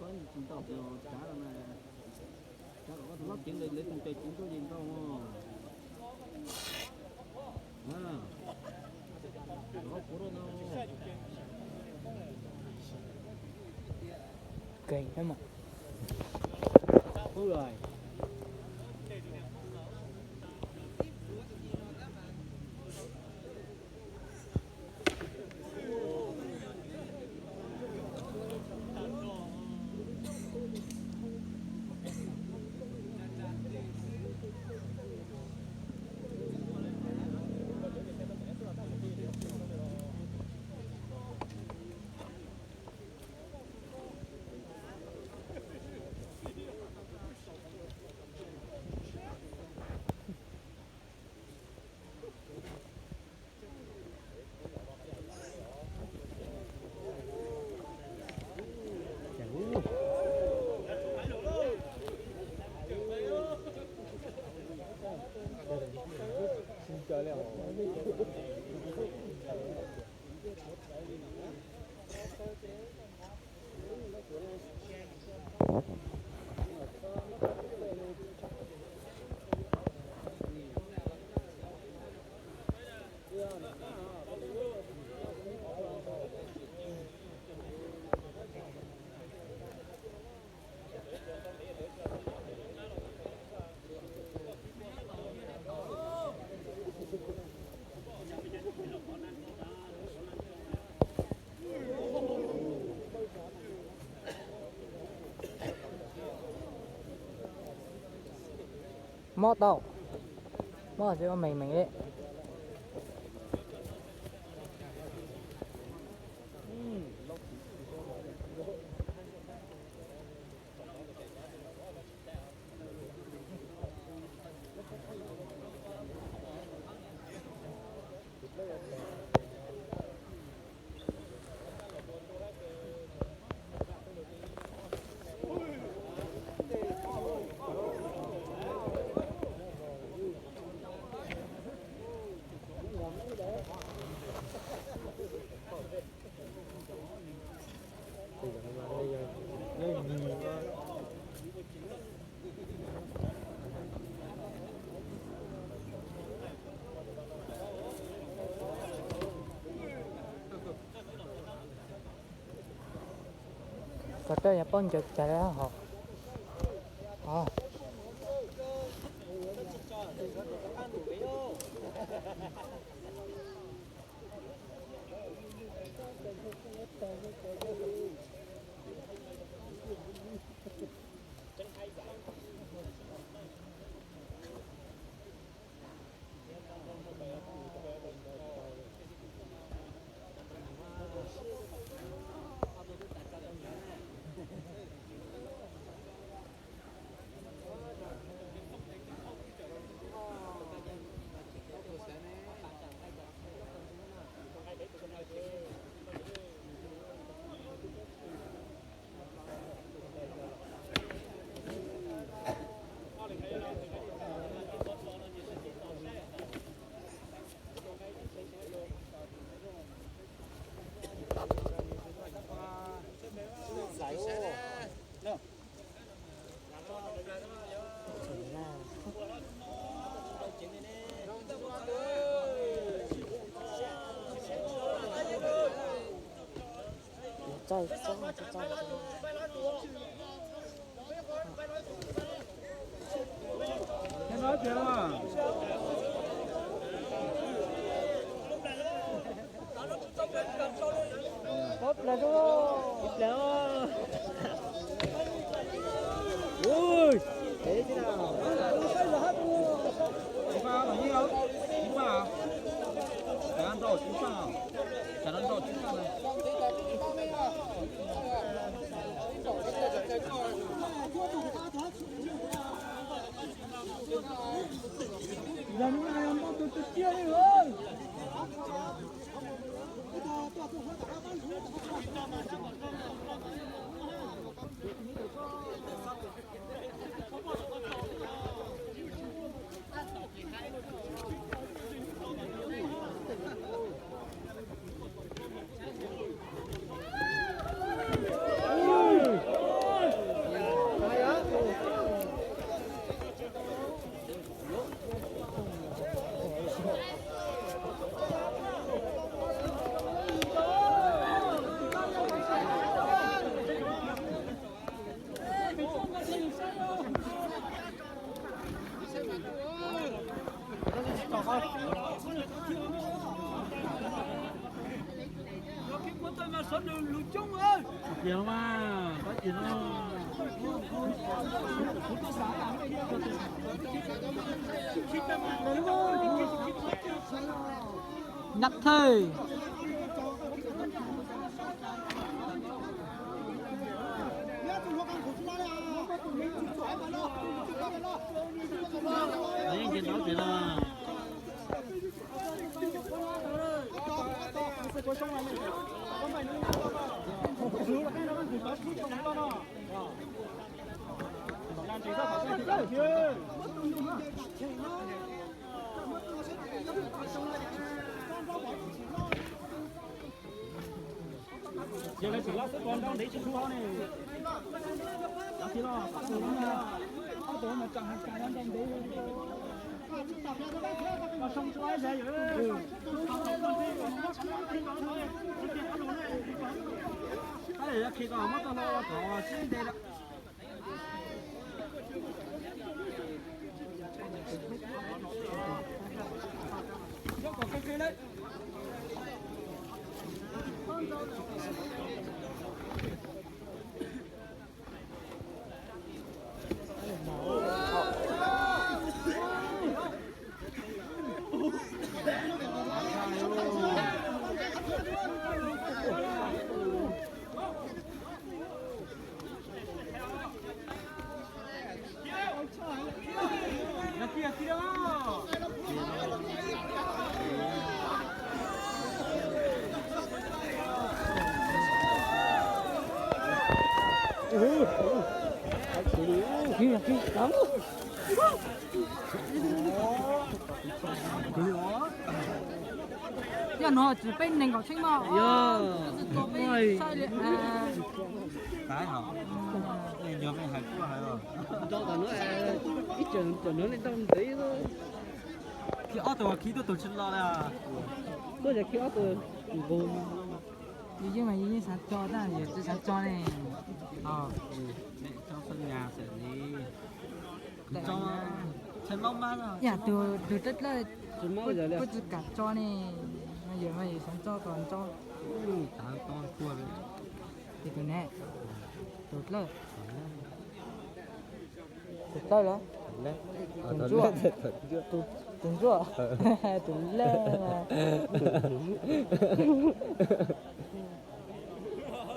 Tsis ntau, cav no na, cav kom koj tus hlob ceev, lawv tus cawm ceev koj ces ntau. Kev mas. Mob tau, mob xwb, mees mees li. Koj twb yog paub ncaws cag hos. Nắp thơi. Ces lawv tseem loj xwb, tua nrau ntev tsis tshua ne. Cov txiv los ob tug no, ob tug mas tseem hais nrau ntev. Los soo tsis loj ib zag yom. Tab sis khi ko muab tau hlo ua kom sib nte lawm. Yog no tsis peb neeg nkaum txheeb mog. Ib tug khi tuaj tug tsis los li. Tuaj khi ob tug nqus. Yus yeej mas yus yeej xav tso tab yus tsis xav tso ne. Yam tus, tus dawb dawb puab tsis kam tso ne. Yus mas yus xav tso kom tso. Ces tus ne, tus dawb, tus dawb los, tus ntsuag, tus ntsuag, tus lawj.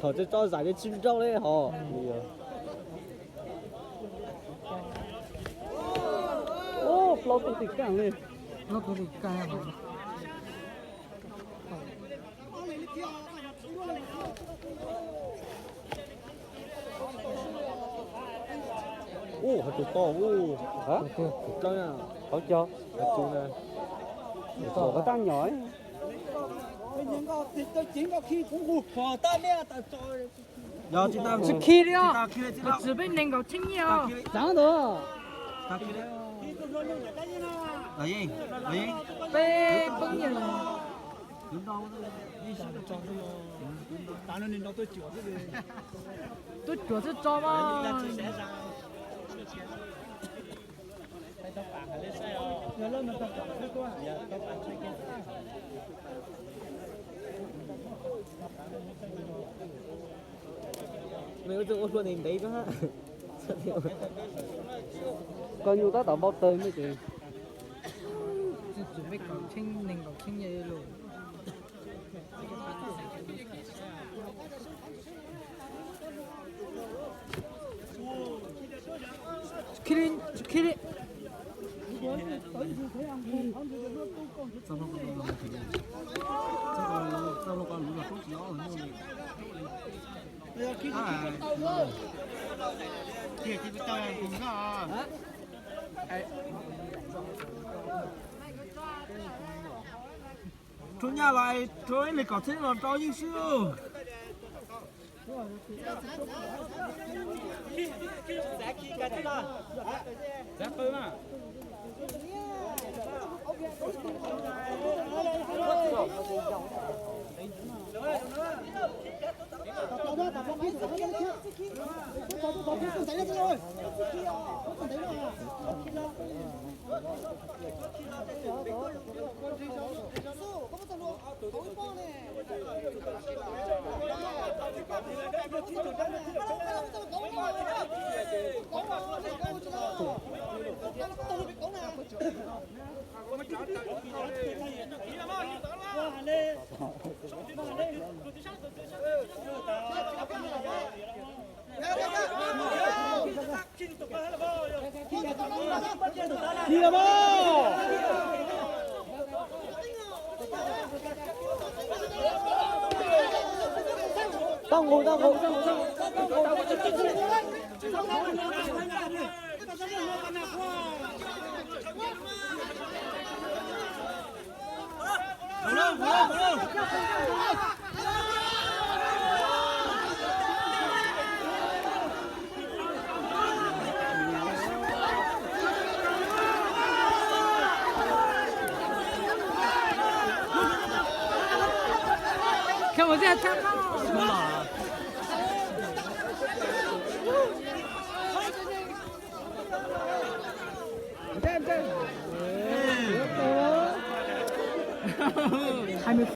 Thaum tso tso zais li tsis nrau li hos. Plaub tug tim kaj li. Plaub tug tim kaj. Ub, hais tus to ub. Tus dawb na. Hauv cog. Hais tus na. Tus tab nyom. Yog tsis tau, tsis khi li os. Tsis peb neeg nkaum txheeb nyiaj os. Tsav ntawd. Peb peb nyiaj. Tuaj cuam xwb tso mas. Mej ua txuj ua hlua ntev ntev rau hab. Koj nyuj tab tom npau taws mej ces. Tsis tsum peb kaum txheeb neeg kaum txheeb nyiaj lawm. Khi li, khi li. Rau nyaj los rau ib leeg kaum txheeb los rau yeej swb. Hai mươi